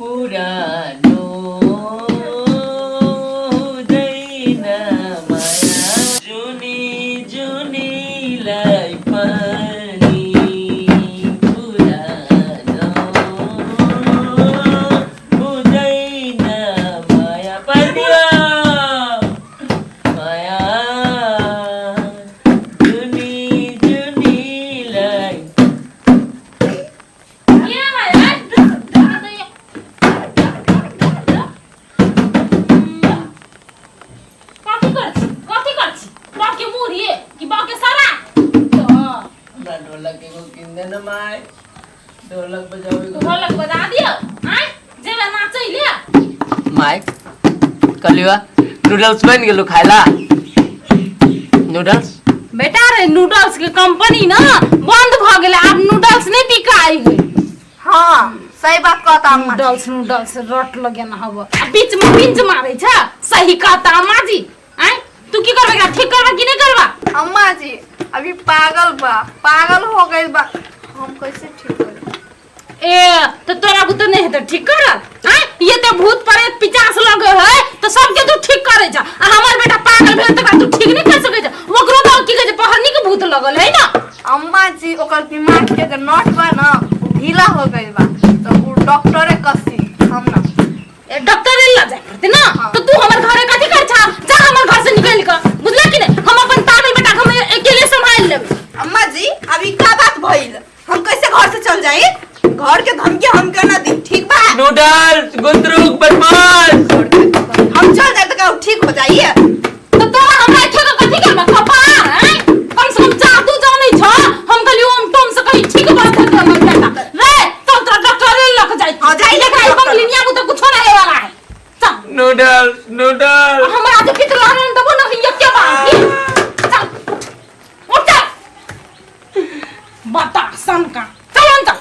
पुरानो हुँदैन माया जुनी जुनीलाई पनि पुरानो हुँदैन माया पनि माया जुनी जुनीलाई। कथी कर छी, कथी कर छी? बाके मुड़ी कि बाके सारा? हमरा ढोलक एगो कीन दे न माय, ढोलक बजावे को। ढोलक बजा दियो आय जेबे नाचै ले। माय कहलियो नूडल्स बनि गेलो खाइला नूडल्स। बेटा रे, नूडल्स के कंपनी ना बंद भ गेलै, आब नूडल्स नहीं बिकाइ है। हाँ, सही बात कहता अम्मा। नूडल्स नूडल्स रट लगेना हब आ बीच में पिंच मारे छ। सही कहता अम्मा जी। आय तू की करबे, एकरा ठीक करबा कि नहीं करबा? अम्मा जी अभी पागल बा, पागल हो गइल बा, हम कैसे ठीक करी? ए तो तोरा बुते नहीं हेतै ठीक कर। आय ये तो भूत प्रेत पिचास लगे है तो सबके तू ठीक करे जा, आ हमर बेटा पागल भेल तकरा तू ठीक नहीं कर सकै जा। ओकरो तो की कहै छै पहरनी के भूत लगल है ना। अम्मा जी ओकर दिमाग के जे नट बा ना उ ढीला हो गइल बा, तो उ डॉक्टरे कसी हम ना। ए डॉक्टर ला जाय पड़ते ना। हाँ। तो तू हमर घरे कथी कर छा? जा हमर घर से निकल के, बुझला कि नहीं? हम अपन पागल बेटा के हम अकेले संभाल लेबै। अम्मा जी अभी का बात भइल, हम कैसे घर से चल जाई? घर के धमकी हम के ना दी, ठीक बा? नूडल्स गुंद्रुक बदमाश। हम चल जाए तो का ठीक हो जाई? तो तोरा हमरा एठे के कथी करबा कपार? हैं, कम से कम जादू जानै छ। हम कहली ओम टोम से कही ठीक बात है हमर बेटा रे। चल तोरा डॉक्टर लऽ के जाइ। हाँ, जाइ। लेकिन डॉक्टर। बंगलिनिया को तो कुछो नहीं वाला है। चल। Noodles noodles. हमरा जे पितला रन देबो ना ये के बात। चल उठ उठ चल बता सन का, चल अंदर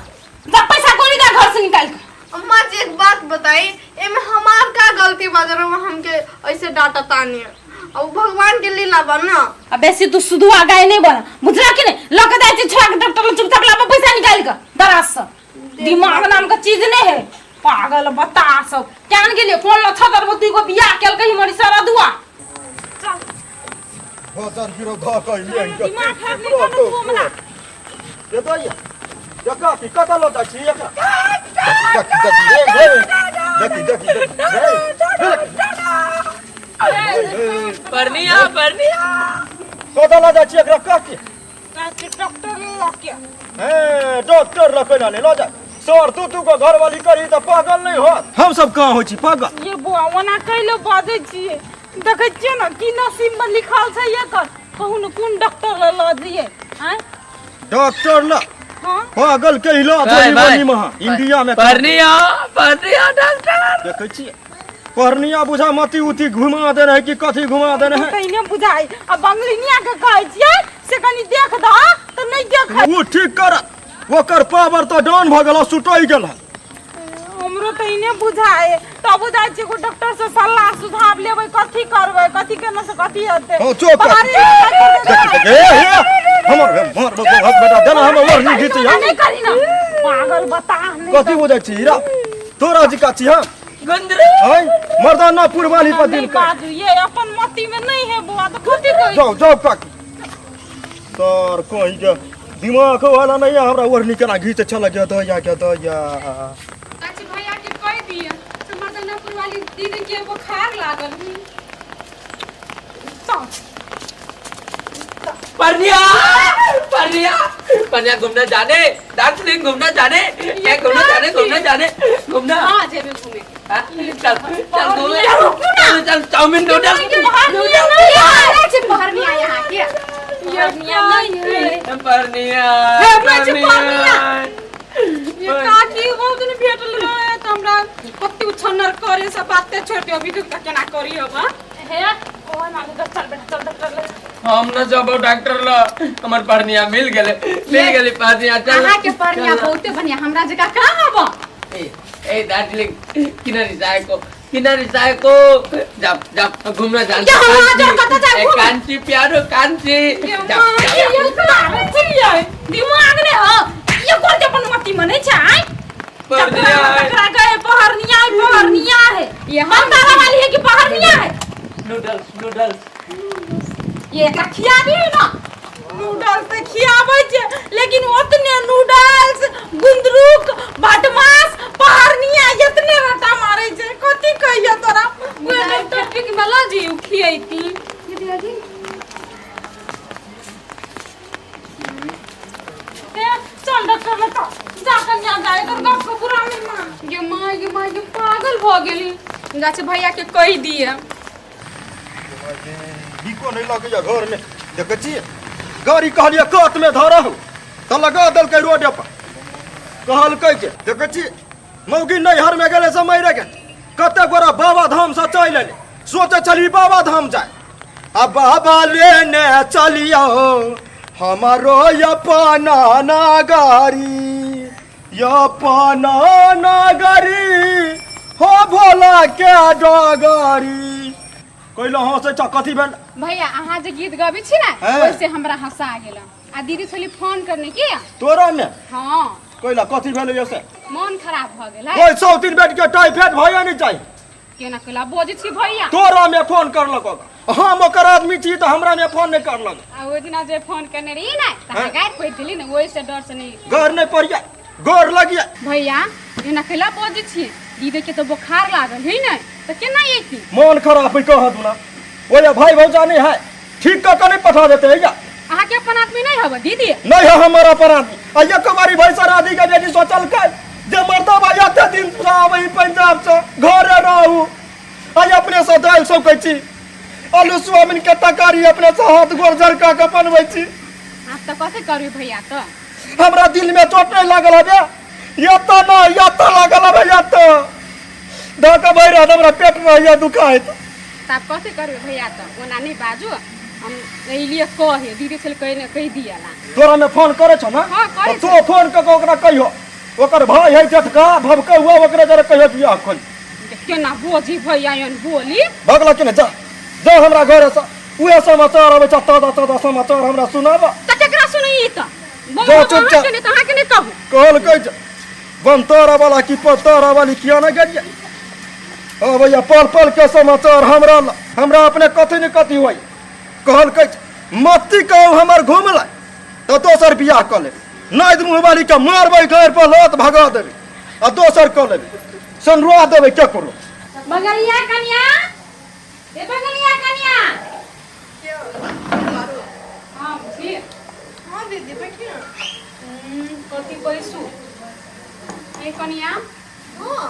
जा, पैसा कोई दे घर से निकाल के। अम्मा जी एक बात बताई, एमे हमार का गलती बा जरा हमके ऐसे डांटा तानी? अब भगवान के लीला बा ना। अब बेसी तू सुधुआ गाय नहीं बना, बुझला कि नहीं? लके जाय छी छोड़ा के डॉक्टर लग, चुपचाप लाबो पैसा निकाल के दराज से। दिमाग नाम का चीज नहीं है, पागल बता सब केहन गेलिए कोन लच्छा दरबो तू को बियाह केल कहीं मरी सारा दुआ। चल। भजन गिरो धऽ कऽ लेंग के। दिमाग खराब नहीं कर तू हमरा। ये दैया जका की कतऽ लऽ जाइ छी एकरा? देखी देखी हे हे देखी देखी देखी हे। परनिया परनिया कतऽ लऽ जाइ छी एकरा काकी? डॉक्टर लऽ के। हे डॉक्टर लऽ केना नहि लऽ जाइ सर? तू तू के घरवाली करी तऽ पागल नहि होत? हम सब कहाँ होइ छी पागल? ये बुआ ओना कैले बजै छियै? देखै छियै ने की नसीब में लिखल छै एकर। कहू ने कोन डॉक्टर लग लऽ जइयै? आँय? डॉक्टर ल हाँ पागल के इलाज भाई, होई भाई। बनी महा इंडिया में। परनिया परनिया डॉक्टर। देखै छियै पर्निया बुझा मती उती घुमा देने है कि कथी घुमा देने है? तैने बुझाइ आ बंगलिनिया के कहै छियै से कनि देख दह तऽ नहि देखै। ओ ठीक करत, ओकर पावर तऽ डाउन भऽ गेल, सुटि गेल हन। हमरो तऽ इने बुझाइ तब जाइ छियै एगो डॉक्टर से सलाह सुझाव लेबै, कथी करबै, कथी केना से कथी हेतै। हँ, चुप कर। बाहरे निकल देखी के देखी, हे हे हमर हमर बेटा देना हमर ओढ़नी घीची। नहीं करी ना पागल बता नहीं। कथी बुझै छी हीरा तोरा जी का छी हम गुंदरू आय मर्दाना पुरवानी पर नहीं दिल का बाजू, ये अपन मती में नहीं है बुआ तो कथी कही। जाओ जाओ काकी, सर कहीं के दिमाग वाला नहीं है। हमरा ओढ़नी केना घीच चल गया दया के दया। चाची भैया के कह दिए से मर्दानापुर वाली दीदी के बुखार लागल। चल। परनिया परनिया परनिया घूमना जाने दार्जिलिंग घूमना जाने ए घूमना जाने घूमना जाने घूमना। हाँ जेबे घूमे। हाँ, चल चल घूमे चल चल चाउमीन नूडल्स। पहरनिया यहाँ के पहरनिया नहीं है। परनिया हे, बच्चे, परनिया ये काकी बहुत दिन भेटल रहे त हमरा कते उछन्नर करे सब बाते छोड़ दियो, अभी तक केना करी अब? हाँ? हे कोन आगे चल बेटा, चल डॉक्टर लग। हम न जब डॉक्टर ल हमर परनिया मिल गेले, मिल गेली परनिया। चल। अहाँ के पढ़निया बहुते बढ़िया, हमरा जगह कहाँ आब? ए ए दार्जिलिंग किन रिसाएको किन रिसाएको जा जा घुम्न जान्छ। क्या हम आज कतऽ जायब ए, घूमे? कान्छी प्यारो कान्छी जा, जा। दिमाग ने हो ये कोन अपन मती में नहीं छै? आय परनिया टकरा गए पहरनिया। Noodles noodles. ये एकरा खिया दियौ ना। नूडल्स तऽ खियाबै छै, लेकिन ओतने नूडल्स, गुंदरुक, भटमास, पहाड़निया एतने रटा मारै छै। कथी कहियो तोरा? उहे डॉक्टर ठीक में लऽ जइयौ, खियैती। ए, चल डॉक्टर लग चल। जा कन्या जा, एकर गप के बुरा नहि मान। गे माय, गे माय, गे पागल भऽ गेली। गाछ भैया के कहि दिए। बिको नहि लगैया घरमे, देखै छियै गाड़ी कहलियै कातमे धरहु तऽ लगा देलकै रोडे पर। कहलकै जे देखै छियै मौगी नैहरमे गेलै से मरि गेल। कते गोरा बाबा धामसँ चलि एलै, सोचै छली बाबा धाम जाय आ बाबा लेने चलियौ हमारो अपना नागरी, अपना नागरी हो भोला के डगरी। कैला हँसै छ, कथी भेल? भैया अहाँ जे गीत गबै छी ने हैं? ओहिसे हमरा हंसा गेल। आ दीदी छली फोन करने की तोरा ने? हाँ। कैला कथी भेल से? मन खराब भऽ गेल है। ओहि सौतीन बेट के टाइफाइड भइए नहि चाही। केना कैला बजै छी भैया? तोरा में फोन करलक ओकर। हम ओकर आदमी छी तऽ हमरा में फोन नहि करलक। आ ओहि दिना जे फोन करने रही ने तऽ अहाँ हैं? गारि पड़ि देली ने, ओहि से डर से नहीं। घर नहि पड़िया, गोर लगिया। भैया एना कैला बजै छी? दीदी के तऽ बोखार लागल है ने, तऽ केना अयती? मन खराब है कह दूना। ओए भाई भौजा नहीं है, ठीक कऽ के नहीं पठा देते है या? अहाँ के अपन आदमी नहीं हब दीदी? नहीं है हमारा अपन आदमी। आ एक बारी भाई सर आदि के बेटी सोचलकै जे मर्दबा एते दिन से आबै पंजाब से घरे रहू, आ अपने से दालि सौकै छी, आलू सोयाबीन के तरकारी अपने से हाथ गोर झरका के बनबै छी। आप तऽ कथी करबै भैया? तऽ हमरा दिल में चोट नहीं लागल हबे, एतऽ न एतऽ लागल हबे, एतऽ धऽ के भरि रात हमरा पेट रहैया दुखाइत। तऽ आब कथी करबै भैया? तऽ ओना नहि बाजू, हम एलियै कहे दीदी छल कहि ने कहि दिअ ला। तोरा में फोन करै छौ ने? हाँ, करै तऽ तू फोन कऽ के ओकरा कहियो, ओकर भाय है जेठका भबका हुआ, ओकरे जरा कहियो बियाह खोल। केना बोजी भैया एहन बोली? भगला कि नहि? जा जा हमरा घरे से उहे समाचार अबै छ, ताजा ताजा समाचार हमरा सुनाब। तऽ केकरा सुनैई तऽ? जा चुपचाप। अहाँके नहि तऽ अहाँके नहि कहू। कहलकै जे बनतारा वाला की पतारा वाली किया नहि गेलियै? अबैया पल पल के समाचार हमरा ल, हमरा अपने कथी ने कथी होइ। कहलकै जे मत्ती कहू हमर घुमलै तऽ दोसर बियाह कऽ लेबै, नाइद मुँह वाली के मारबै घर पर लत भगा देबै आ दोसर कऽ लेबै, सनरुआ देबै केकरो। बगलिया कनिया, ए बगलिया कनिया। हाँ बुझी। हाँ दीदी बैठिए ना। कथी बैसू ए कनिया? हाँ।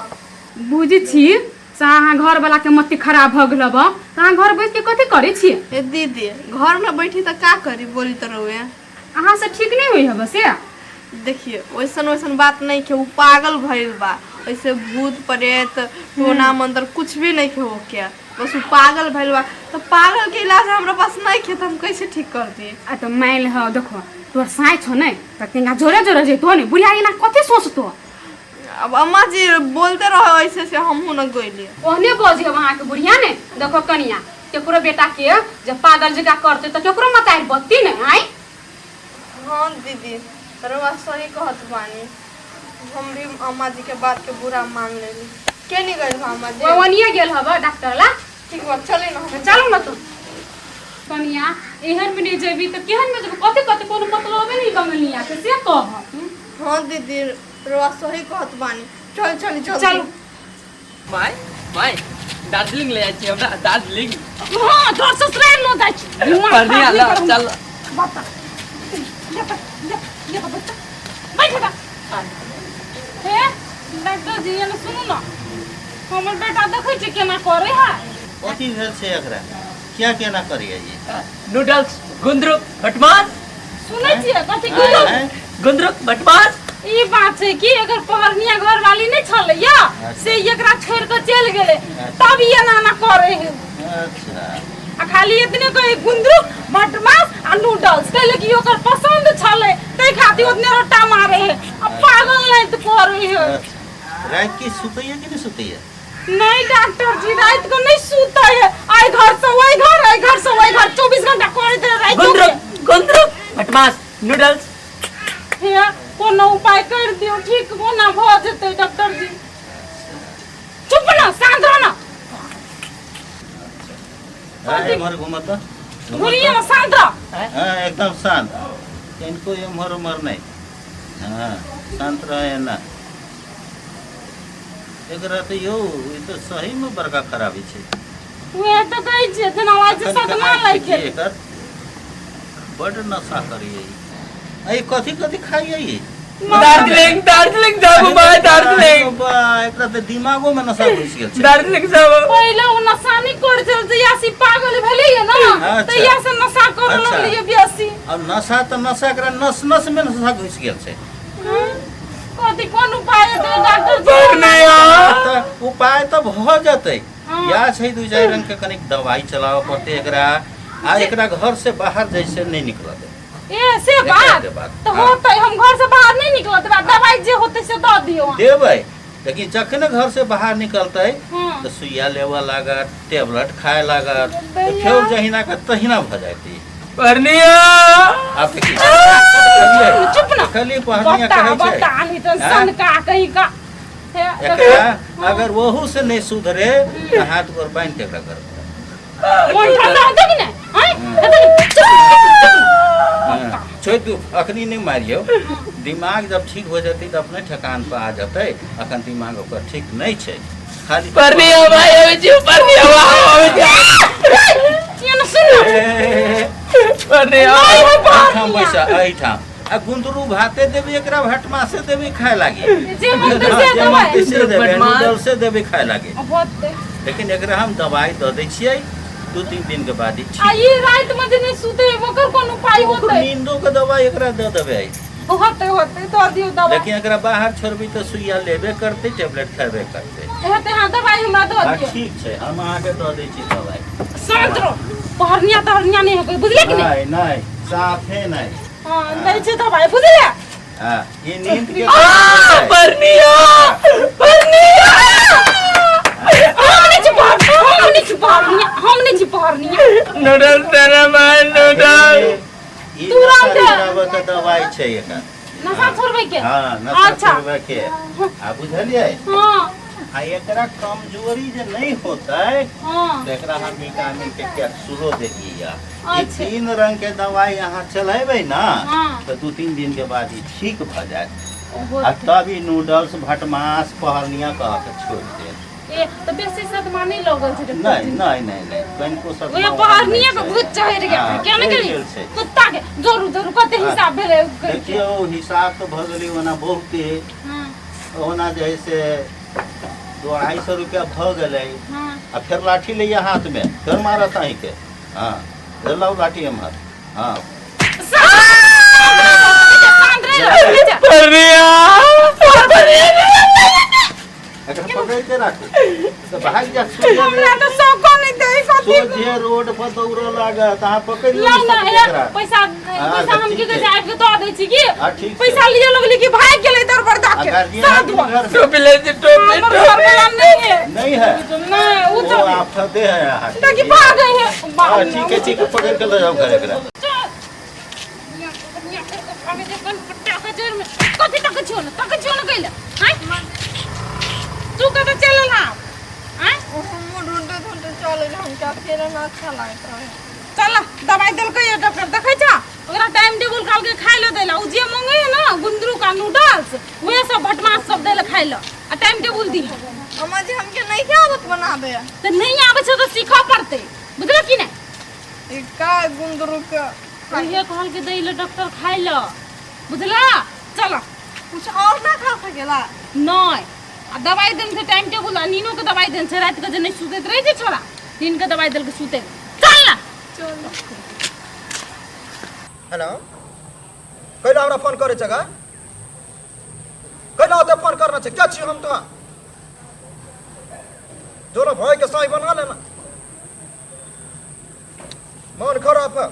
बुझी छी से अहाँ घरवला के मति खराब भऽ गेल हब, तऽ अहाँ घर बैस के कथी करै छी? ए दीदी घर में बैठी तो का करी बोली तो रहुए। अहाँ से ठीक नहीं हुई हब से? देखिए वैसन वैसन बात नहीं के, उ पागल भइल बा, ऐसे भूत प्रेत टोना मंत्र कुछ भी नहीं के हो क्या, बस उ पागल भइल बा। तो पागल के इलाज हमरा पास नहीं के, तो हम कैसे ठीक कर दी? आ तो मान ल देखो तोर साँय छौ ने तऽ तिनका जोरे जोरे जैतो ने, बुढ़िया एना कथी सोचतो? अब अम्मा जी बोलते रहो ऐसे से हमहू न गइली। ओहने बजी हब अहाँके बुढ़िया ने। देखो कनिया केकरो बेटा के जब पागल जकाँ करते तऽ केकरो मतारि बत्ती ने आइ। हाँ दीदी रउआ सही कहत बानी, हम भी अम्मा जी के बात के बुरा मान लेली। के नहीं गइल बा अम्मा जी? ओनिए गेल हब डॉक्टर ला। ठीक बा चली ना हम। चलू ना तू कनिया, एहन में नहीं जेबी तऽ केहन में जेबी? कथी कथी कोनो मतलबे नहीं बंगलिया के से कह। हाँ दीदी रउआ सही कहत बानी, चल चल चल। चलू। My my Darjeeling ले जाइ छी हमरा दार्जिलिंग। हाँ तोर ससुराल न जाइ छी। दिमाग बढ़िया खराब ल नहीं करू। चल। बता। ये ये ये बच्चा बैठ जा। हे डॉक्टर जी एने सुनू ना, हमर बेटा देखै छी केना करे है। कथी भेल छै एकरा? क्या केना करैया ई? नूडल्स गुंद्रुक भटमास। सुनै छियै कथी? आँय, गुंद्रुक आँय? गुंद्रुक भटमास। ई बात छै कि अगर पहरनिया घर वाली नहीं छलै या से एकरा छोड़ के चलि गेलै तब ई एना एना करे है। अच्छा। आ खाली इतने कहे गुंद्रुक भटमास आ नूडल्स, कैले कि ओकर पसंद छलै तै खातिर ओतने रोटा मारे है। आ पागल नहीं तो करे है। अच्छा। राति के सुतैया कि नहीं सुतैया? नहीं डॉक्टर जी रात को नहीं सुतै है, आई घर से ओई घर, आई घर से ओई घर, 24 घंटा करैत रहे राति के। गुंद्रुक गुंद्रुक भटमास नूडल्स। हे कोनो उपाय कर दियो, ठीक कोना भऽ जेतै डॉक्टर जी? चुप ना, शांत रह ना। हाँ, एम्हर घूमत घुरिए ना, शांत रह। हाँ, एकदम शांत, इनको एम्हर उम्हर नहीं। हाँ, शांत रहे ना। एकरा तऽ यौ ई तऽ सहीमे बड़का खराबी छै। उहे तऽ कहै छियै, जेना लागै छै सदमा लागि गेल। एकर बड नशा करिए ई। आ ई कथी कथी खाइए ई? दार्जिलिंग, दार्जिलिंग जाबू भाई, दार्जिलिंग। बा, एकरा तऽ दिमागो में नशा घुसि गेल छै। दार्जिलिंग जाबू। पहिले ओ नशा नहि करै छल, जहिया से पागल भेलैए ने, तहिया से नशा करऽ लगलैए बेसी। अब नशा तऽ नशा, एकरा नस नस में नशा घुसि गेल छै। कथी कोन उपाय हेतै डॉक्टर जी? तऽ उपाय तऽ भऽ जेतै। या छै दू चारि रंग के कनिक दवाई चलाबऽ पड़तै एकरा, आ एकरा घर से बाहर जैसे नहीं निकलऽ देबै। ए से एकरा बात के बात। तऽ हाँ। होतै, हम घर से बाहर नहीं निकलऽ देबै, दवाई जे होतै से दऽ दियौ अहाँ। देबै, लेकिन जखने घर से बाहर निकलतै हाँ। तऽ सुइया लेबऽ लागत, टेबलेट खाए लागत, तऽ फेर जहिना के तहिना भऽ जायती। परनिया। आब देखी, चुप ना। खाली पहनिया बता कहै छै। बता नहीं तो हाँ? सन का कहीं का हे, एकरा अगर वहू से नहीं सुधरे तऽ हाथ गोर बान्हि के एकरा घर पर। मन ठंडा होतै कि नहि? आँय? हेतै कि नहि? चुप, चुप, चुप। हाँ, छोड़ि दू, अखनी नहीं मारियौ। दिमाग जब ठीक हो जेतै तऽ अपने ठेकान पर आ जेतै। अखन दिमाग ओकर ठीक नहीं छै। खाली परनिया भाई आबै छी, परनिया भाई आबै छी। ये ना सुन ना। ए, परनिया। नहीं है एहिठाम पहनिया। बैसा, एहिठाम। आ गुंदरू भाते देबी एकरा, भटमासे देबी खाए लागी। जे मन हाँ, से जे मन देबै। से देबै, भटमास। नूडल से देबी खाए लागी। होतै। लेकिन एकरा हम दवाई दऽ दै छियै, 2-3 दिन के बाद ई आ ठीक। ई राति में जे नहीं सुते ओकर कोन उपाय होतै? नींदो के दवाई एकरा दऽ देबै। होतै, होतै, दऽ दियौ दवाई। लेकिन एकरा बाहर छोड़बी तऽ सुइया लेबे करतै, टेबलेट खेबे करतै। हेतै, हाँ, दवाई हमरा दऽ हाँ, दियौ। ठीक छै, हम अहाँके दऽ दै छी दवाई। शांत रहो, पहरनिया तहरनिया नहीं होके, बुझले कि नहीं? नहीं नहीं, साफे नहीं। हाँ, दै छै दवाई, बुझले? हाँ, ई नींद के परनिया, परनिया। हम नहीं छी पहर, हम नहीं छी पहरनिया, हम नहीं छी पहरनिया। नूडल्स देना भाई, नूडल्स। ई तुरंत। नशा छोड़ाबऽ के दवाई छै एकर। नशा छोड़बै के? हाँ, नशा अच्छा। छोड़बै के। आ बुझलियै? हाँ। आ एकरा कमजोरी जे नहीं होतै हाँ। तऽ एकरा हम विटामिन के कैप्सूलो देलियै। ई अच्छा। 3 रंग के दवाई अहाँ चलेबै ना, हाँ। तऽ 2-3 दिन के बाद ई ठीक भऽ जायत। ओहो। आ तब ई नूडल्स भटमास पहरनिया कह के छोड़ि देत। ए तऽ बेसी सदमा नहीं लगल छै डॉक्टर नहीं जी? नहीं नहीं नहीं, कनिको सदमा ओए ओहन पहरनिया नहि के छै। भूत चढ़ि गेल। हाँ, क्या नहीं चढ़ि गेली गेल छै। कुत्ता के जोरू जोरू कते हाँ। हिसाब भेलै करके। देखियौ, हिसाब तऽ भऽ गेलै ओना बहुते। हाँ। ओना जे है से 200-250 रुपया भऽ गेलै। हाँ। आ फेर लाठी लैया हाथ में, फेर मारत अहींके। हाँ, फेर लाउ लाठी एम्हर। हाँ। शांत रह, रह जा। परनिया, परनिया। एकरा पकड़ के राखू तऽ भागि जायत सोझे। हमरा तऽ शौको नहीं दै कथी। सोझे रोड पर दौड़ऽ लागत, अहाँ पकड़ि लाउ नहि ना सकबै हे, एकरा। पैसा। हाँ, पैसा हम ठीक की कहै छै। छै, आबि के दऽ दै छी की। हाँ, ठीक छै। पैसा लिए लगली कि भागि गेलै दरबर दऽ आ के। गार्जियन सात है कि गो। घर में? टोपी ले छी, टोपी, हमर घर टोपी। वाला नहीं है। नहीं है। नहीं, उ वो तो आफते है अहाँके। ताकि भागै है। हाँ, ठीक है, ठीक है, पकड़ के लऽ जाउ घर एकरा। कथी तक छियो ने, तक छियो ने कैले? आँय, तू कतऽ चलल हा? आँय? हमहूँ ढूंढते ढूंढते चल अयली, हमके अकेले ना अच्छा लागैत रहे। चल, दवाई देलकै ये डॉक्टर, देखै छ ओकरा टाइम टेबुल कहलकै खाइ लए दै लए। उ जे मंगै है ना गुंदरू का नूडल्स, उहे सब भटमास सब दै लए खाइ लए, आ टाइम टेबुल दी। अम्मा जी, हमके नहीं के आदत बनाबे। तऽ नहीं आबै छै तऽ सीखऽ पड़तै, बुझल कि नहि? ई का गुंदरू के? उहे कहलकै दै लए डॉक्टर खाइ लए, बुझला? चल। कुछ और ना खा सकेला? नहि, आ दवाई देने छै टाइम टेबुल, आ नीनो के दवाई देने छै। राति के जे नहि सुतैत रहै छै छोड़ा, नीन के दवाई देलकै सुतै। चल ना। चल। हेलो, कैला हमरा फोन करै छै गा? कैला ओते फोन करना छै? क्या छी हम तोरा? जो ना भाई के साई बना लेना, मन खराब है,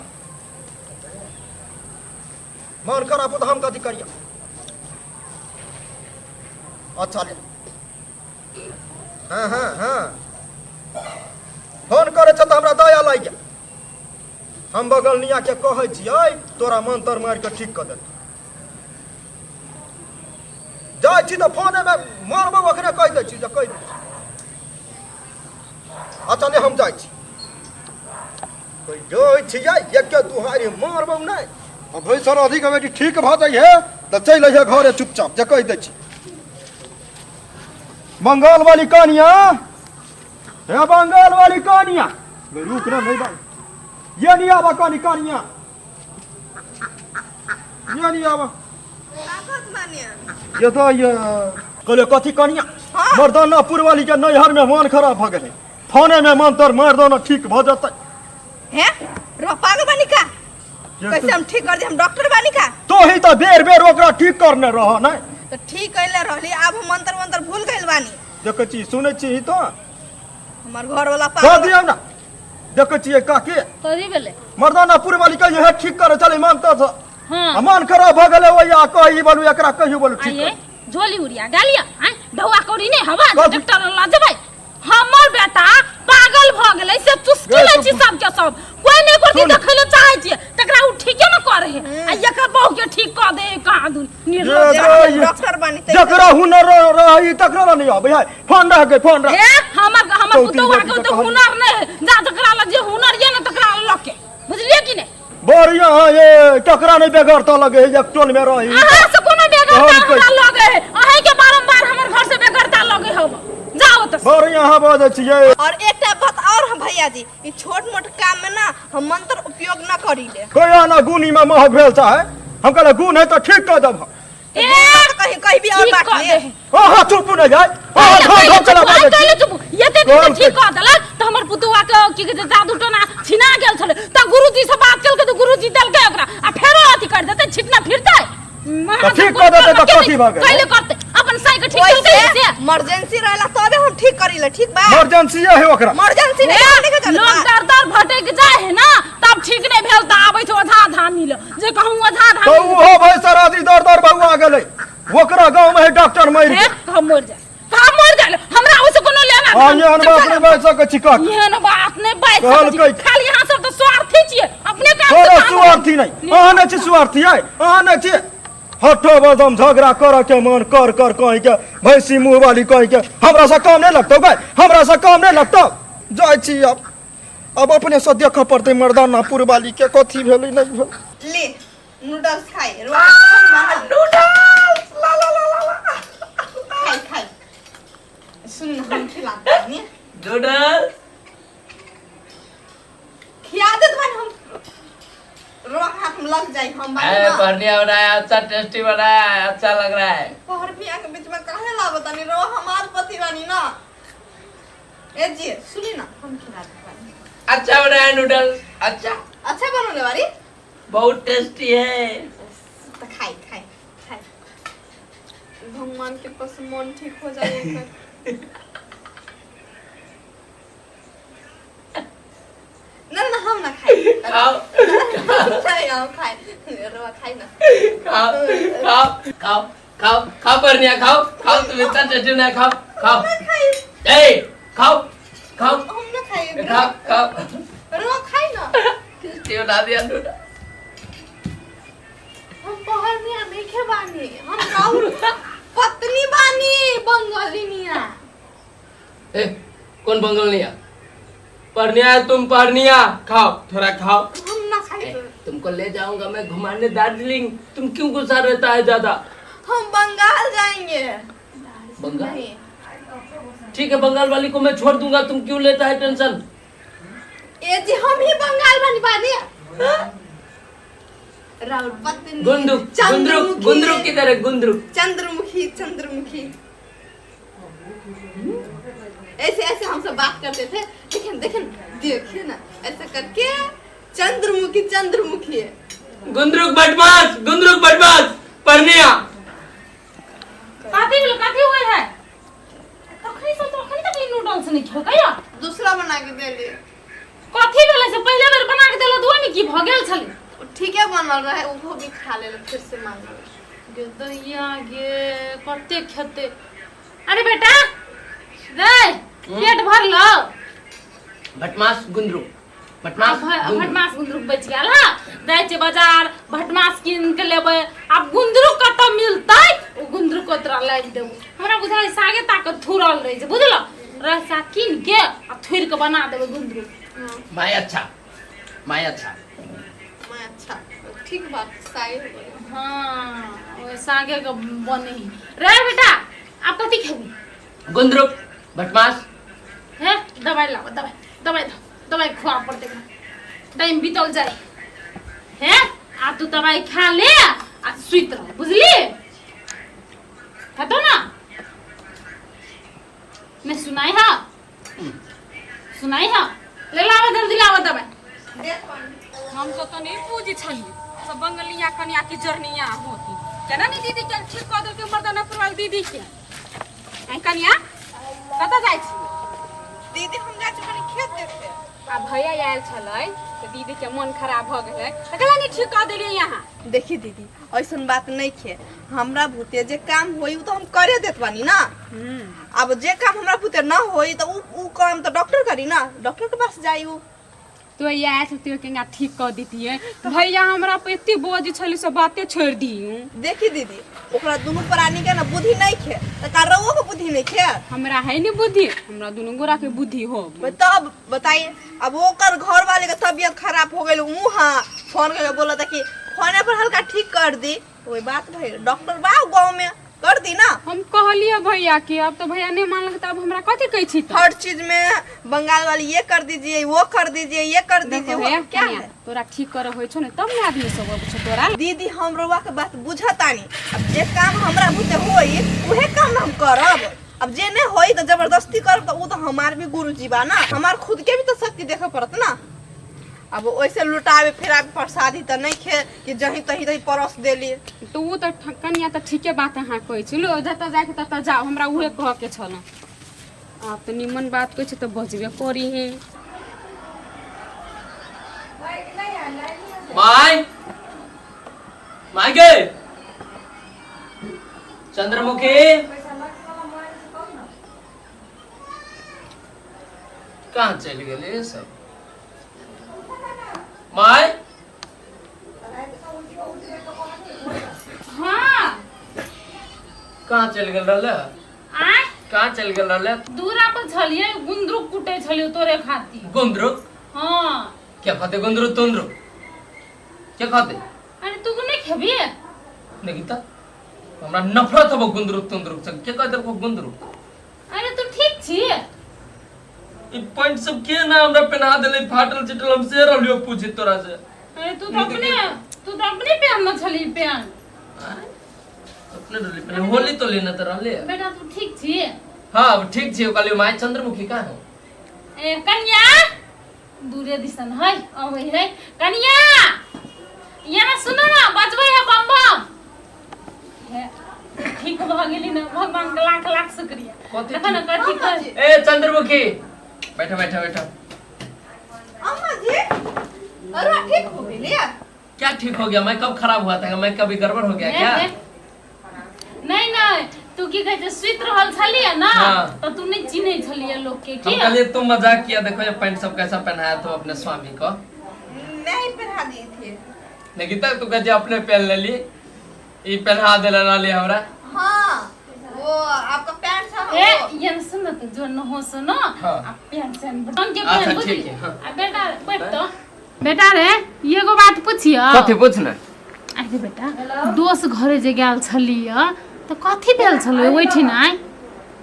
मन खराब हो तो हम कथी करिया? अच्छा ले, हाँ हाँ हाँ, फोन करै छै तऽ हमरा दया लागि गेल। हम बगलनिया के कहै छियै, तोरा मंतर मारि कऽ ठीक कऽ देतौ। जाइ छी तऽ फोनेमे मारबौ, अखने कहि दै छी जे कहि दै छी। अच्छा ले, हम जाइ छी। जो छिया एक दुहारी मारबौ नहि आ भैंसर अधिक बेटी ठीक भऽ जाइ है तऽ चलि अइहे घरे चुपचाप जे कहि दै छी। बंगाल वाली कनिया, हे बंगाल वाली कनिया, रुक ना नहीं बाल, ये नहीं आवा कनी कनिया, ये नहीं आवा। ये तो ये कहले कथी कनिया? मर्दानापुर वाली के नैहर में मन खराब भऽ गेलै, थाने में मन तर मार दो ना ठीक भऽ जेतै। हैं रो पागल बानी का? कैसे हम ठीक कर दे, हम डॉक्टर बानी का? तो ही तो बेर बेर ओकरा ठीक करने रह नहीं तो ठीक कैले रहली, अब हम मंत्र मंत्र भूल गइल बानी। देखै छी सुनै छी तो हमर घर वाला कह पागल दियौ ना। देखै छियै काकी कथी भेलै? मर्दानापुर वाली के इहे ठीक करे चलै मानता छ। हाँ मन खराब भऽ गेलै ओया कही बोलू एकरा कहियो बोलू ठीक आइए झोली उड़िया गेलियै आँय ढौआ कौड़ी नहि हवा कथी? डॉक्टर लग जेबै। हमर बेटा पागल भऽ गेलै से चुस्की गे लै चुप। छी सबके सब, कोइ नहि कोइ सुन। देखै लए चाहै छियै तकरा उ ठीके ने करे है आ एकर बहू के ठीक कऽ दे कहाँ दून निर्लज्ज। ये हम डॉक्टर बानी त जकरा हुनर रही तकरा नहीं आबै है। फोन रह गई, फोन रह। ए हमर हमर चौथी पुतौआ बेटी के के तऽ कहली। हुनर नहि है, जा जकरा लग जे हुनर ये ने तकरा लऽ के, बुझलियै कि नहि? बढ़िया है ये, टकरा नहीं बेगरता लगे है, एक टोल में रही। अहाँ से कोनो बेगरता कहल हमरा लगे है, अहीं के बारंबार हमर घर से बेगरता लगे है। जाओ तऽ। बढ़िया है बजै छियै। और एकटा बात और हम भैया जी, ई छोट मोट काम में ना हम मंत्र उपयोग ना करीले। कहिया ना गुनी में महक भेल चाहे, हम कहले गुण है तो ठीक कर देब। ए कहीं कहीं भी और ठीक बात कऽ नहीं। दे है। अहाँ चुप नहि जाय, अहाँ पहिले धम धम चला चुप, बाजै छी। पहिले चुप, एते दिन कहल ठीक कऽ देलक तऽ हमर पुतौआ के की कहै छै जादू टोना छिना गेल छलै तऽ गुरुजी से बात केलकै तऽ गुरुजी देलकै ओकरा आ फेरो अथी कर देतै, छिटना फिरतै। तऽ ठीक कऽ देतै तऽ कथी भऽ गेलै? कैले करतै अपन साई के ठीक केलकै वैसे से। इमरजेंसी रहला तबे हम ठीक करीले, ठीक बा? इमरजेंसी है ओकरा। इमरजेंसी नहीं ए, हमने के लोग जानता। दर दर भटक जाए है ना तब ठीक नहीं भेल तऽ आबै छै ओझा धामी लग, जे कहूँ ओझा तऽ धामी ओहो भाई सराजी दर दर बौआ गेलै, ओकरा गाँव में है डॉक्टर मरि हे गेल। हम मरि जाए, हम मरि जाए, हमरा ओहिसँ कोनो लेना हाँ, एहन बात नहि बाजि सकै छी काकी। एहन बात नहि बाजि सकै छी। कहलकै। खाली अहाँ सब तऽ स्वार्थी छियै, अपने काम से तोरा काम स्वार्थी नहीं, अहाँ नहि छी स्वार्थी है, अहाँ नहि छी। हठो बदम झगड़ा कर के मन कर कर कहीं के भैंसी मुँह वाली कहीं के हमरा से काम नहीं लगतौ गै, हमरा से काम नहीं लगतौ। जाइ छी अब, अब अपने से देखऽ पड़तै मर्दानापुर वाली के कथी भेलै नहि भेलै। ले नूडल्स खाई नूडल्स ला ला ला ला ला खाई खाई सुन ना, हम खिलाते हैं नूडल्स खिया देत बानी हम, रोआ हाथ में लग जाई हम बानी अरे ना। बढ़िया बनाया, अच्छा टेस्टी बनाया है, अच्छा लग रहा है। पहर पिया के बीच में काहे लावतानी रोआ, हमार पति बानी ना। ए जी सुनी ना, हम खिला देत बानी। अच्छा बनाया नूडल्स, अच्छा अच्छा बनोले बारी, बहुत टेस्टी है। तो खाई खाई खाई, भगवान के पास मन ठीक हो जाए एकर। ना ना हम ना खाई। खाओ नहीं हम खाई, रोआ खाई ना। खाओ खाओ खाओ खाओ खाओ बढ़िया खाओ खाओ, तुम इतना टेस्टी ना खाओ खाओ। ना खाई। ए खाओ खाओ। हम ना खाई। खाओ खाओ। रोआ खाई ना। टेस्टी बना दिया नूडल। हम पहर में नहीं खेबानी, हम राहुल पत्नी बानी बंगालिनिया। ए कौन बंगालिनिया? परनिया है तुम, परनिया खाओ थोड़ा खाओ। हम ना खाई। ए, तुमको ले जाऊंगा मैं घुमाने दार्जिलिंग, तुम क्यों गुस्सा रहता है ज्यादा? हम बंगाल जाएंगे। बंगाल? नहीं। ठीक है बंगाल वाली को मैं छोड़ दूंगा, तुम क्यों लेता है टेंशन? ए जी हम ही बंगाल बानी बानी। राहुल पत्नी गुंद्रुक गुंद्रुक चंद्रमुखी। गुंद्रुक किधर है? गुंद्रुक चंद्रमुखी चंद्रमुखी ऐसे ऐसे हम सब बात करते थे। लेकिन देखिए देखिए ना ऐसा करके चंद्रमुखी चंद्रमुखी है। गुंद्रुक बदमाश, गुंद्रुक बदमाश परनिया। कथी भेल, कथी हुए है? तखनी से तखनी तक नूडल्स नहीं खेलकै या? दूसरा बना के दे लिए। कथी भेलै से पहिले बेर बना के देलक ओहिमे की भऽ गेल छलै? ठीके बनल रहे, उहो भी खा लेल फिर से मांगल। गे दैया गे कते खेतै। अरे बेटा रे पेट भरलो? भटमास गुंद्रुक, भटमास गुंद्रुक। भटमास गुंद्रुक बचि गेल। हाँ जाइ छियै बाजार भटमास कीन के लेबै, आब गुंद्रुक कतऽ मिलतै? ओ गुंद्रुक तोरा लाबि देबौ। हमरा बुझाइ सागे ताके थुरल रहै छै, बुझल? रस्सा कीन के आ थुरि के बना देबै गुंद्रुक। भाई अच्छा माय अच्छा। मैं अच्छा ठीक बात साई हो गई। हाँ, ओए सागे के बने ही रे बेटा। आप कथी खेबी? गुंद्रुक भटमास। हे दवाई लाओ, दवाई दवाई दो, दवाई खुआ पड़ते टाइम बीतल जाए। हे आ तू दवाई खा ले आ सुइत रह, बुझली? हेतो ना? मैं सुनाई हा, सुनाई हा, ले लावा जल्दी लावा दवाई। हम तो नहीं पूजी छली सब बंगलिया कनिया की जरनिया होती केना नहीं दीदी के ठीक कऽ देलकै मर्दाना परवाल दीदी के। ऐ कनिया कतऽ जाइ छी? दीदी हम जाइ छी कनी खेत देखे। आ भैया आयल छलै तऽ दीदी के मन खराब भऽ गेलै तऽ कहला नहीं ठीक कऽ देलियै यहाँ। देखी दीदी ऐसन बात नहीं खे, हमरा भूते जे काम होई उ तो हम करे देत बानी ना। अब जे काम हमरा भूते ना होई तो उ काम तो डॉक्टर करी ना, डॉक्टर के पास जाई उ। तो ये आयल छथिन केना ठीक कऽ दितियै भैया हमरा पे एते बोझ छलै सब बाते छोड़ि दियौ। देखी दीदी ओकरा दुनू प्राणी के ना बुद्धि नहीं खे त का रउओ के बुद्धि नहीं खे? हमरा है नहीं बुद्धि, हमरा दुनू गोरा के बुद्धि हो। तब बताइए अब ओकर घर वाले के तबियत खराब हो गेल, मुँह फोन करके बोला था कि फोने पर हल्का ठीक कर दी, वही बात भइल डॉक्टर बा गाँव में कर दी ना। हम कहलिए भैया के, अब तो भैया नहीं मानलक त अब हमरा कथी कहै छी? त हर चीज में बंगाल वाली ये कर दीजिए वो कर दीजिए ये कर दीजिए वो क्या है? तोरा ठीक करे होय छौ ने तब ने आदमी सब अबै छौ तोरा। दीदी हम रउआ के बात बुझतानी, अब जे काम हमरा बुते होई उहे काम हम करब, अब जे नहीं होई तो जबरदस्ती करब तो उ तो हमार भी गुरुजी बा ना, हमार खुद के भी तो शक्ति देखे पड़त ना। अब वैसे लुटावे फिरावे प्रसादी तो नहीं खे कि जहीं तहीं तहीं परस देली। तो उ तो कनिया तो ठीके बात अहाँ कहै छी, लो जतऽ जाके ततऽ जाओ, हमरा उहे कह के छल। आब तो निमन बात कहै छी तो बजबे करी ही। My my गे चंद्रमुखी कहाँ चलि गेलै सब? My हाँ कहाँ चलि गेल रहले? आय कहाँ चलि गेल रहले? दूरा पर छलियै गुंद्रुक कुटे छलियै तोरे खातिर। गुंद्रुक? हाँ। क्या खाते गुंद्रुक तुंद्रुक क्या खाते? अरे तू नहीं खेबी? नहीं त हमरा नफरत हबो गुंद्रुक तुंद्रुक से। के कह देलको गुंद्रुक? अरे तू ठीक छी? ई पैंट सब के ना हमरा पहना देले फाटल चिटल, हम से रहलियो पूछी तोरा से। अरे तू तो अपने पहनना छली पैंट। अपने रहली पहने होली तो लेना त रहले। बेटा तू ठीक छी? हां अब ठीक छी। कहलियो my Chandramukhi कहाँ हो? ए कन्या दूरे दिसन है अबै है कन्या, यहाँ सुन ना बजबै है बम बम। हे ठीक भ गेली ना, भगवान के लाख लाख शुक्रिया। देखो ना कथी कर। ए चंद्रमुखी बैठो बैठो बैठो। अम्मा जी अरे ठीक हो गेली? क्या ठीक हो गया? मैं कब खराब हुआ था? मैं कभी गड़बड़ हो गया क्या? नहीं नहीं तू की कहै छै सुति रहल छलियै ना। हाँ। तो तू नहीं चिन्है छलियै लोग के। हम की कहलिए तुम मजाक किया, देखो ये पैंट सब कैसा पहनाया तो अपने स्वामी को नहीं पहना दी थी। निकिता तू कहे अपने पहन लेली, ई पहना देला रहली हमरा। हाँ वो आपका पैंट था ए ये सुन न तो जो न हो सुनो। हाँ। आ पैंट से रंग के अच्छा, पहन बुझली? ठीक है, हाँ। आ बेटा बैठ तो बेटा रे एगो बात पूछियो। कथी पूछना? अरे बेटा दोस्त घरे जे गेल छलियै त कथी भेल छलै ओहिठिन? आइ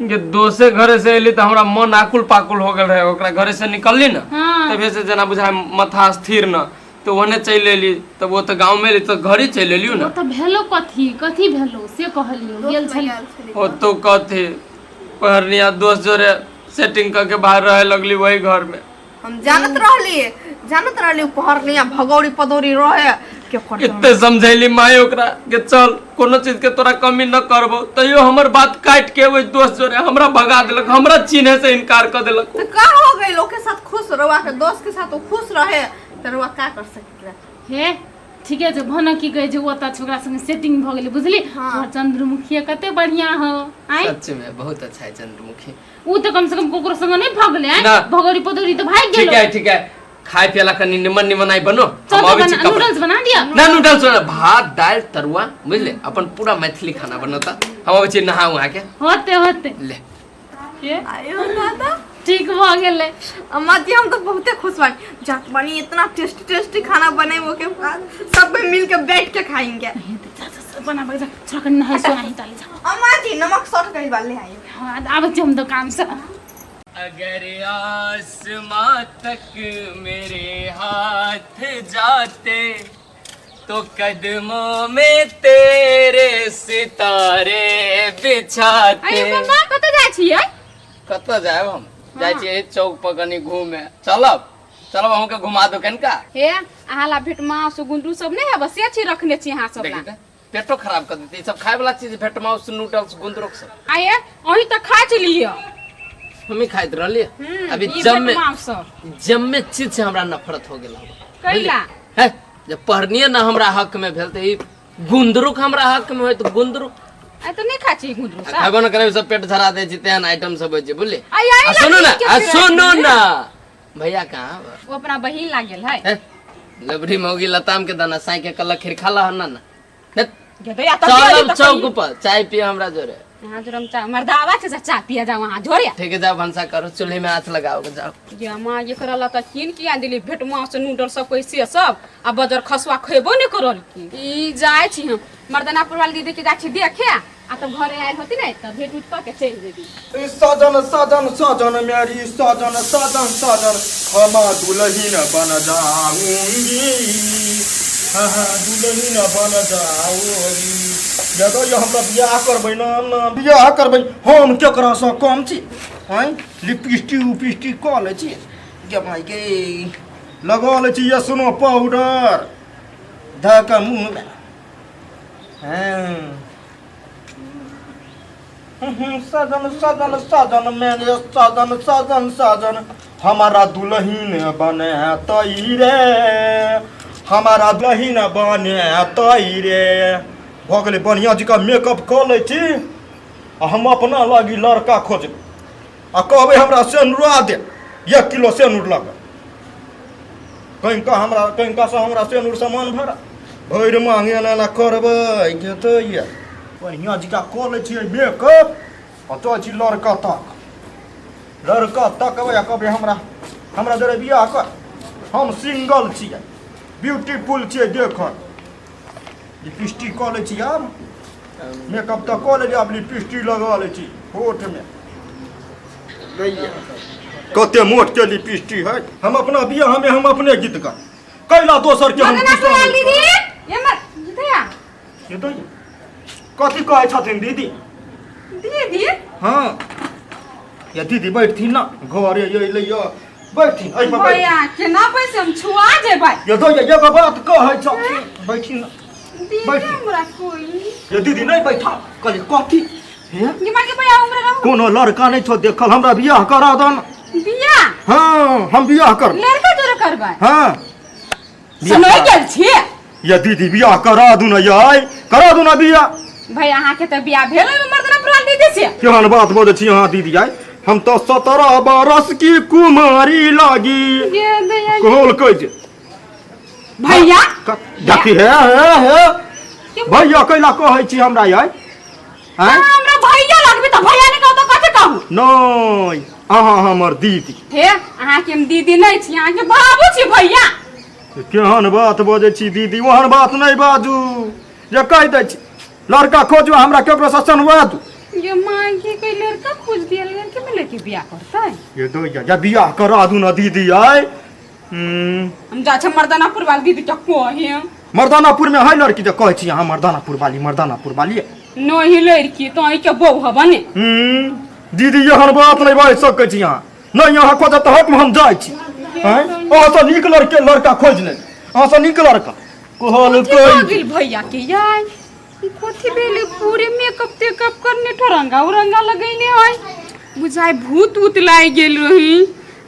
जे दोसे घरे से एली त हमरा मन आकुल पाकुल हो गेल रहे। ओकरा घरे से निकलली ना हाँ। तबे से जना बुझाय माथा स्थिर न, तो ओने चलि एली, तब वो तो गांव में एली तो घरे चलि एलियो ना। ओ त भेलो कथी कथी भेलो से कहलियो गेल छली। ओ तो कथी पहरनिया दोस्त जोरे सेटिंग करके बाहर रहे लगली वही घर में। हम जानत रहली पहरनिया भगौड़ी पदौड़ी रहे के कर। इतने समझैली माय ओकरा के चल कोनो चीज के तोरा कमी न करबो, तैयो हमर बात काट के ओइ दोस्त जोरे हमरा भगा देलक, हमरा चिन्हे से इनकार कर देलक। तो का हो गई लोग के साथ खुश रहुआ के दोस्त के साथ वो खुश रहे त रहुआ का कर सकत? हे ठीके छै भन की कहै छै ओतऽ छोकरा संगे सेटिंग भ गेलै बुझली। हाँ। तोहर चंद्रमुखी कते बढ़िया हो। आइ सच में बहुत अच्छा है चंद्रमुखी। उ त कम से कम ककरो संगे नहीं भगले। आइ ना। भगौड़ी पदौड़ी त भागि ठीक गेलो। है ठीक है, खाए पियला कनी निमन निमन आई बनो। चल हम तो अबै छी बना, कपड़ा। नूडल्स बना दिया? ना नूडल्स बना, भात दाल तरुआ बुझले, अपन पूरा मैथिली खाना बनता। हम अबै छी नहा उहा के। होते होते ले के आयो दादा ठीक भऽ गेलै। अम्मा जी हम तो बहुते खुश बानी, जात बानी इतना टेस्टी टेस्टी खाना बने वो के बाद सब कोई मिल के बैठ के खाएंगे। बनाबै जा, छोरा के नहाय सोनाही ताले जा। अम्मा जी नमक सॉल्ट कहीं वाले आई। हाँ, आबै छी हम दोकान से। अगर आसमां तक मेरे हाथ जाते तो कदमों में तेरे सितारे बिछाते। अरे मम्मा कतऽ जाइ छियै? कतऽ जायब हम? जाइ छियै चौक पर कनी घूमे। चलब चलब, अहूँके घुमा दू कनिका। हे अहाँ ला भेट मांस गुंडू सब नहि हेबे से छी रखने छी अहाँ सब ला। देखी तऽ पेटो खराब कर देते ई सब खाए वाला चीज, भेट माउस नूडल्स गुंदरोक सब। आये अहीं तऽ खाइ छलियै। हमी खाइत रहलियै। अभी ई जम भेट मांस सब जम्मे चीज से हमरा नफरत हो गेल हबे। कैला? है जब पढ़निए ना हमरा हक में भेल तऽ ई गुंदरुक हमरा हक में होय तऽ गुंदरुक। आइ तऽ नहि खाइ छी गुंदरू आ सब। खेबो न करबै, सब पेट झरा दै छी, तेहन आइटम सब होइ छै बुझलियै। आइ आइ आ सुनू ना, आ सुनू ना, भैया कहाँ बा? ओ अपना बहिन लागल है। हे, लबरी मौगी लताम के दाना साई के कल खीर खा लह ना ना। हे, गेदैया तऽ चलब चौक पर चाय पिए हमरा जोरे। यहाँ जोरे हम चाय मर्दावा छै से चाय पिए जाओ वहाँ जोरे। ठीक है, जाओ भनसा करो, चूल्हे में आँच लगाओ जाओ। ये माँ ये करल तऽ कीन किया दिली भेट मांस नूडल सब कैसे सब आ बजर खसुआ खेबो नहि करल की। ई जाइ छी हम मर्दानापुर वाली दीदी के जाइ छी देखे आ तब घरे आयल होती ने तब भेट उठ कऽ के चलि जेबी। सजन सजन सजन मेरी सजन सजन सजन हम दुल्हन बन जाऊंगी, हाँ हाँ दुल्हन बन जाऊंगी। जदो ये हमरा बियाह करबै ना ना बियाह करबै, हम केकरा सँ कम छी? आँय लिपस्टिक उपिस्टिक कऽ लै छी गे भाइ गे, लगा लै छी ये सुनो पाउडर धऽ कऽ मुँहमे। हाँ सजन सजन सजन मेरे सजन सजन सजन हमारा दुल्हन बने तई रे, हमारा दुल्हन बने तई रे। भऽ गेलै, बढ़िआँ जकाँ मेकअप कऽ लै छी आ हम अपना लागी लड़का खोजबै आ कहबै हमरा सेनुरा दे, 1 किलो सेनुर लऽ कऽ कनिका हमरा कनिकासँ हमरा सेनुर सामान भरा भरि मांग एना एना करबै जेतै। ये बढ़िआँ जकाँ कऽ लै छियै मेकअप आ जाइ छी लड़का तक, लड़का तकबै आ कहबै हमरा हमरा जरे बियाह कर, हम सिंगल छियै, ब्यूटीफुल छियै। देखऽ लिपस्टिक कऽ लै छी, आब मेकअप तऽ कऽ लेलियै, आब लिपस्टिक लगा लै छी होठमे। कते मोट के लिपस्टिक है। हम अपना बियाह में हम अपने गीत गा कैला दोसर के हम मदना लाल दीदी ये मर दीदीया। ये तो कथी कहै छथिन दीदी? दीदी हाँ या दीदी बैठथिन ना घरे, ये ले यो बैठथिन एहि पर बैठ। भैया केना पैसे हम छुआ जेबै। ये तो ये एगो बात कहै छथिन, बैठथिन ना। दीदी बैठ। हमरा कोई ये दीदी नहीं बैठा कहली कथी हे? ये मार के भैया उम्र रहू। कोनो लड़का नहीं छो देखल, हमरा बियाह करा दन। बियाह? हाँ हम बियाह कर लड़का जोरे करबै? हाँ। सुनोइ गेल छी? ये दीदी बियाह करा दू ना, याय करा दू ना बियाह। भाई अहाँ के तऽ बियाह भेल ओहिमे मर्दना पुरान दीदी से। केहन बात बजै छी अहाँ दीदी आइ? हम तऽ 17 बरस की कुमारी लागी। ये दैया। कहल कहै छै भैया देखी हे हे हे भैया कैला कहै छी हमरा याय? आँय हमरा भैया लगबे तऽ भैया नहि कहू तऽ कथी कहू? नहि अहाँ हमर दीदी। हे अहाँ के हम दीदी नहि छी, अहाँ के बाबू छी भैया। केहन बात बजै छी दीदी, ओहन बात नहि बाजू जे कहि दै छी लड़का खोजू हमरा केकरो से सनवा दू। ये माँ के कोई लड़का खोज दिया, लड़के में लड़के बियाह करतै? ये दो या बियाह करा दू ना दीदी आय। हम जा छै मर्दानापुर वाली दीदी के कहे। मर्दानापुर में है लड़की जे कहै छी अहाँ मर्दानापुर वाली, मर्दानापुर वाली? नहीं लड़की तो अहीं के बहू हबा ने। दीदी एहन बात नहि बाजि सकै छी अहाँ। नहि अहाँ खोजब तऽ हकमे हम जाइ छी। आँय अहाँ सँ नीक लड़के लड़का खोजि लेब, अहाँ सँ नीक लड़का कहल कथी भऽ कहै गेल भैया के यार? कथी भेलै? पूरे मेकअप तेकअप करने ठरंगा उरंगा लगैने है, बुझाइ भूत उत लागि गेल रही।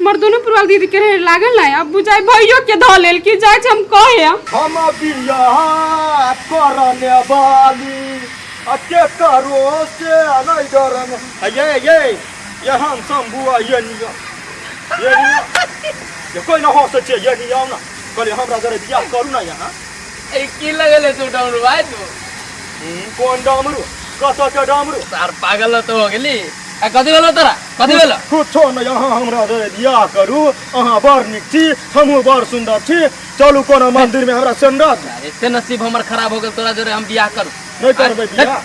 मर्दनोपुर वाली दीदी के रहे लागल ना, अब बुझाइ भैयो के धऽ लेल कि जाइ छै हम कहे। हम बियाह करने वाली आ के करो से नहीं डरन। ये ये ये हम शंभुआ ये निया ये निया ये कोई ना हंसै छै ये निया ना कहलियै हमरा जरे बियाह करू ना यहाँ। ए की लगल है तू डमरू भाई तू? कोन डमरू? कतऽ के डमरू? सार पागल तो हो गेली। आ कथी भेलो तोरा कथी भेलो कुछो नहि अहाँ हमरा दे बियाह करू अहाँ बड़ नीक छी हमहूँ बड़ सुन्दर छी चलू कोनो मंदिर में हमरा सेंडा यार एते नसीब हमर खराब हो गेल तोरा जोरे हम बियाह करू नहि करबै बियाह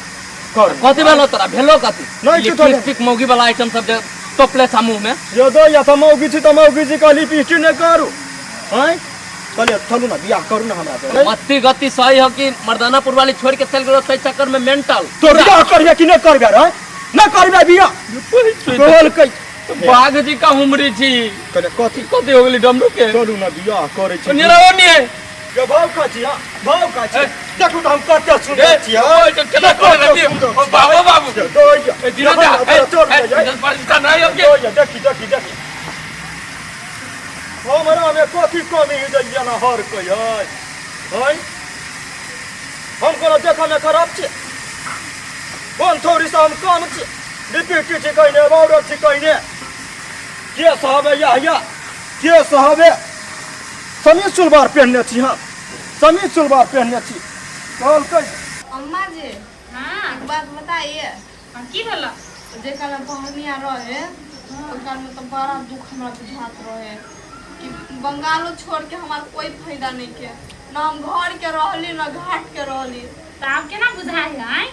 करू कथी भेलो तोरा भेलो कथी नहि किछो भेल। लिपस्टिक मौगी वाला आइटम सब जे तोपले छा मुंह में यो दो या तऽ मौगी छी तऽ मौगी छी कहली पिस्टी नहि करू आँय कहलियै चलू ने बियाह करू ने हमरा से मत्ती गति सही हो कि मर्दानापुर वाली छोड़ के चल गेलो तै चक्कर में मेंटल तो बियाह करिहे कि नहि करबै रे नहि करबै बियाह कहलकै बाघ जी का उम्री छी कहलियै कथी कथी हो गेली डमरू के चलू ने बियाह करै छी निरा ओ नहीं ये भाव का छी हाँ भाव का छी देखू तऽ हम कते सुन्दर छी हाँ ओए तो केना करे लगी ओ बाबू बाबू दो ए दिना दा ए ए पर नहीं हो के देखी देखी देखी हमरा में कथी कमी जाइए ना हर कोई है है हम कोनो देखऽ में खराब छी कोन थोड़ी से हम कम छी लिपस्टिक छी कहने पाउडर छी कहने के सहबे या या के सहबे समीज सलवार पहनने छी हम समीज सलवार पहनने छी कहलकै अम्मा जी हाँ एक बात बताइए हाँ, की भेल जे काल पहनिया रहे ओहि काल में तो बड़ा दुख हमरा बुझात रहे कि बंगालो छोड़ के हमार कोई फायदा नहीं के ना हम घर के रहली ना घाट के रहली तऽ आब केना बुझाइ है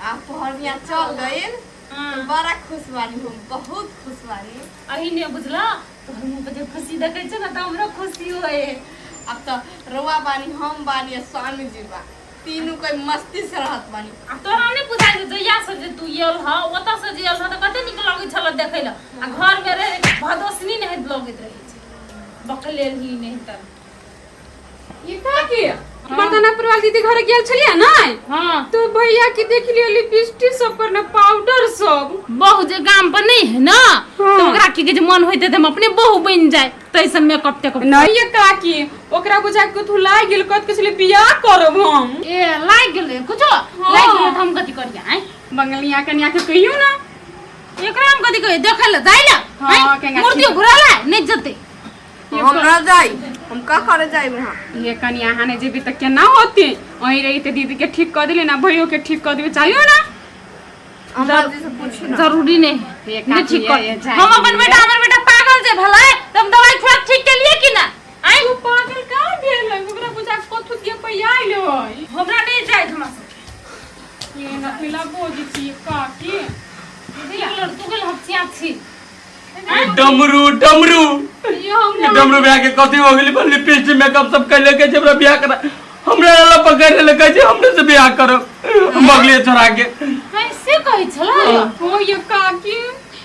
आ पहनिया चल गइल हाँ। तो बड़ा खुश बानी हम बहुत खुश बानी अही ने बुझल तोहर मुँह पर जे खुशी देखै छै ने तऽ हमरो खुशी होए अब तो रउआ बानी हम बानी आ स्वामी जी बा तीनू कोई मस्ती से रहत बानी आ तोरा नहि बुझाइ छौ जहिया से जे तू आयल ह ओतऽ से जे आयल ह तऽ कते नीक लगै छल देखै लए आ घर मे रहे भदोसनी नहि लगैत रहै छै बकलेल ही नहि तऽ ई का के मर्दानापुर वाली दीदी घरे गेल छलियै नै हाँ तो भैया के देख लियो लिपस्टिक सब पर ने पाउडर सब बहु जे गाम पर नहीं है ना तो ओकरा की कहै छै मन होइते तऽ हम अपने बहु बनि जाए तैसे मेकअप तेकअप नहीं ये काकी ओकरा बुझा के कथू लागि गेल कहत के छलै बियाह करब हम ए लागि गेलै कुछो लागि गेलै तऽ हम कथी करियै आँय बंगलिया कनिया के कहियो ना एकरा हम कथी कहियै देखै लए जाइ लए हाँ, आँय? केंगा मूर्ति ठीक। घुरा लए नहि जेतै हम ना जाई हम का करे जाई वहाँ ये कनिया अहाँ नहि जेबी तऽ केना होते वहीं रही तऽ दीदी के ठीक कऽ देली ना भैयो के ठीक कऽ देबे चाहियो ना अम्मा जी से पूछी ना जरूरी नहीं है ये नहीं काकी ठीक कर ये जाए हम अपन बेटा हमर बेटा पागल जे भलै त हम दवाई खुआ के ठीक केलिए कि ना आइ ओ पागल का भेल है ओकरा बुझा के कथू दिए पैया आइलो है हमरा नहीं जाए हमरा सब ये ना पिला बोझ छी काकी बुझलियै तू गेल हफ्तिया छी डमरू डमरू ये हम ई डमरू बियाह के कथी हो गेली पर लिपस्टिक मेकअप सब कैले के छै हमरा बियाह करा हमरा ला पकड़ ले कहै छै हमरे से बियाह करो बगलिए छोड़ा के कैसे कहै छलै हो ये काकी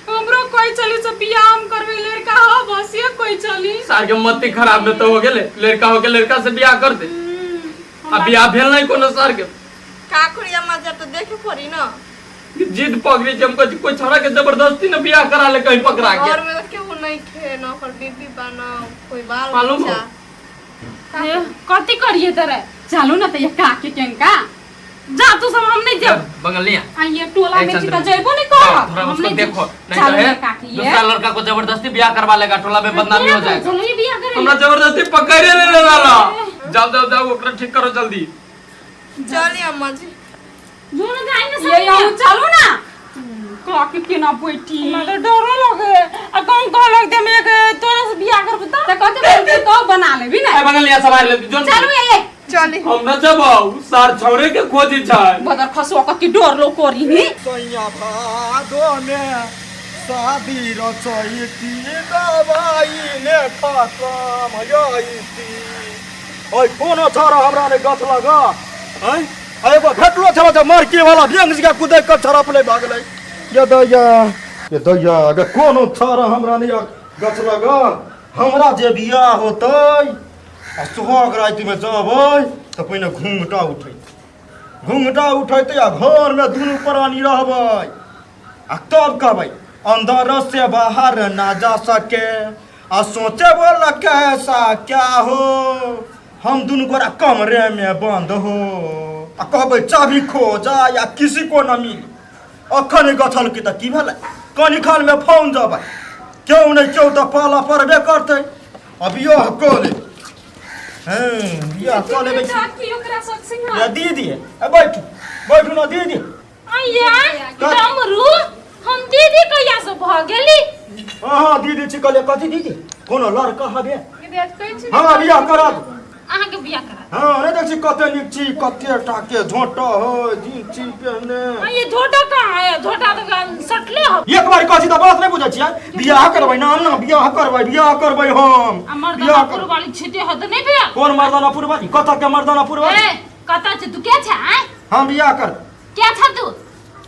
हमरो कोई चली से बियाह हम करबे लड़का हो बस ये कोई चली सार के मति खराब में तो हो गेले लड़का हो के लड़का से बियाह कर दे आ बियाह भेल नहीं कोनो सार के का करी अम्मा जी तो देखे पड़ी ना जिद पकड़ी छै हम कहै छी कोई छोड़ा के जबरदस्ती न बियाह करा ले कहीं पकड़ा के घर में तो केहू नहीं खे ना ओकर बीबी बा ना कोई बाल मालूम हो? बच्चा ए, कथी करिए तोरे चलू ना त ये काकी केंका जा तू सब हम नहीं जेब बंगलिया आ ये टोला में एक छी त चंद्र। जइबो नहीं करब थोड़ा हम उसको नहीं देखो नहीं तो चलो है ये काकी, ये। दूसरा लड़का को जबरदस्ती ब्याह करवा लेगा टोला में बदनामी हो जाएगा चलो ये बियाह करे हमरा जबरदस्ती पकड़े ले ले लाला जाओ जाओ जाओ ओकरा ठीक करो जल्दी चली अम्मा जी जो ना जाए ना ये हम चलू ना काकी केना बैठी हमरा तो डरो लगे आ कौन कहलक जे हम एक तोरा से बियाह करबो त त कते बोलती तो बना लेबी ना ए बंगलिया सवार ले जोन चलू ये चली हम न जब सार छौरे के खोजी छै बदर खसुआ कति डर लो करी नी सैया भादो में शादी रचैती दवाई ने खतम यैती ओइ कोनो छौड़ा हमरा ने गथ लगा हैं आ एगो भेटलो छला जे मरकी वाला व्यंग के कुदै के छड़पले भागलै ये दैया ये दैया अगर कोनो छौड़ा हमरा नहि गथ लगा हमरा जे बियाह होतै आ सुहाग रातिमे जेबै तऽ पहिने घूँघटा उठैतै घूँघटा उठैतै आ घरमे दुनू प्राणी रहबै आ तब कहबै अंदर से बाहर ना जा सके आ सोचे बोला कैसा क्या हो हम दुनू गोरा कमरे में बंद हो आ कहबै चाभी खो जा या किसी को न मिली अखन गछल की तऽ की भेलै कनी खान में फोन जबै केओ नहि केओ तऽ पाला पड़बे करतै अब यह कऽ ले हँ बियाह कऽ लेबै काकी ओकरा सब सिंहा या दीदी ए बैठू बैठू ना दीदी आइया डमरू हम दीदी कहिया अहाँ दीदी छी कहलियै कथी दीदी कोनो लड़का हबे दीदी आज कहै छी हमरा बियाह करा दू। अहाँके बियाह करा हाँ नहीं देख छी कते नीक छी कते टाके झोंटा हो जीन चीन पहने। हाँ, ये झोटा कहाँ है? झोटा तो सटले हो। एक बार कहै छी तऽ बात नहीं बुझै छियै। बियाह करबै ना हम ना बियाह करबै बियाह करबै हम आ मर्दाना बियाह कर पुरवाली छिटे हो तऽ नहीं बियाह। कोन मर्दाना पुरवाली कतऽ के मर्दाना पुरवाली? ए कतऽ छै तू? के छै आँय? हम बियाह कर के छ तू?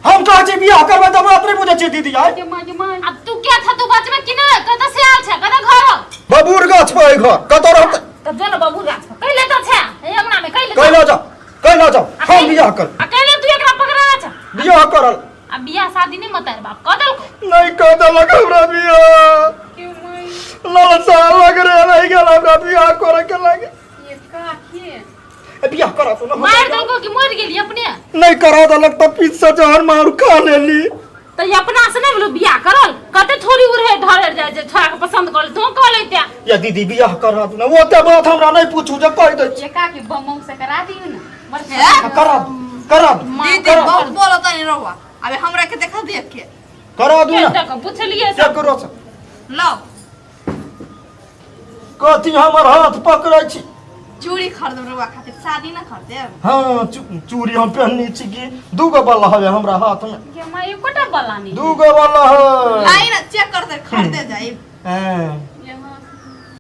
हम कहै छी बियाह करबै तऽ बात नहीं बुझै छियै दीदी आइ। के माँ के माँ। अब तू के छ? तू बचबे कि नहीं? कतऽ से आयल छै? कतऽ घर हो? बबूर गाछ पर अइ घर कतऽ रहतै? तऽ जो ने बबूर गाछ पर कैले तऽ छै हे अंगना में कैले। कैला जाओ कैला जाओ हम बियाह कर। आ कैले तू एकरा पकड़ा छ? बियाह करल। आ बियाह शादी नहीं मतार बाप कह देलको? नहीं कह देलक हमरा बियाह। के माई ललसा लग रे रहि गेल हमरा बियाह करे के लागे। ये का के ए, बियाह करा तू ना। मार देलको कि मर गेली अपने? नहीं करा देलक तऽ पीछ से जहर मारू खा लेली। तऽ ई अपना से नहीं भेलो बियाह करल? कते थोड़ी उड़े ढरे जाइ छै छोड़ा के पसंद कर तू कह लेते। या दीदी बियाह करा दू ना ओते बात हमरा नहीं पूछू जे कहि दै छी। ये का के बम बम से करा दियो ना मर। करा दू करा दू। दीदी बहुत बोलत नहीं रहुआ अबे हमरा के देखा देख के करा दू ना। तक पुछलिए सब। केकरो से लो कथी हमर हाथ पकड़ै छी? चूड़ी खरीदब रहुआ खातिर शादी ना खरीदेब। हाँ चूड़ी हम पहननी छी कि दूगो वाला हवे हमरा हाथ में। के माँ एकोटा बला नहीं। दूगो वाला है। आई ना चेक कर दे खरीदे जाई। हाँ।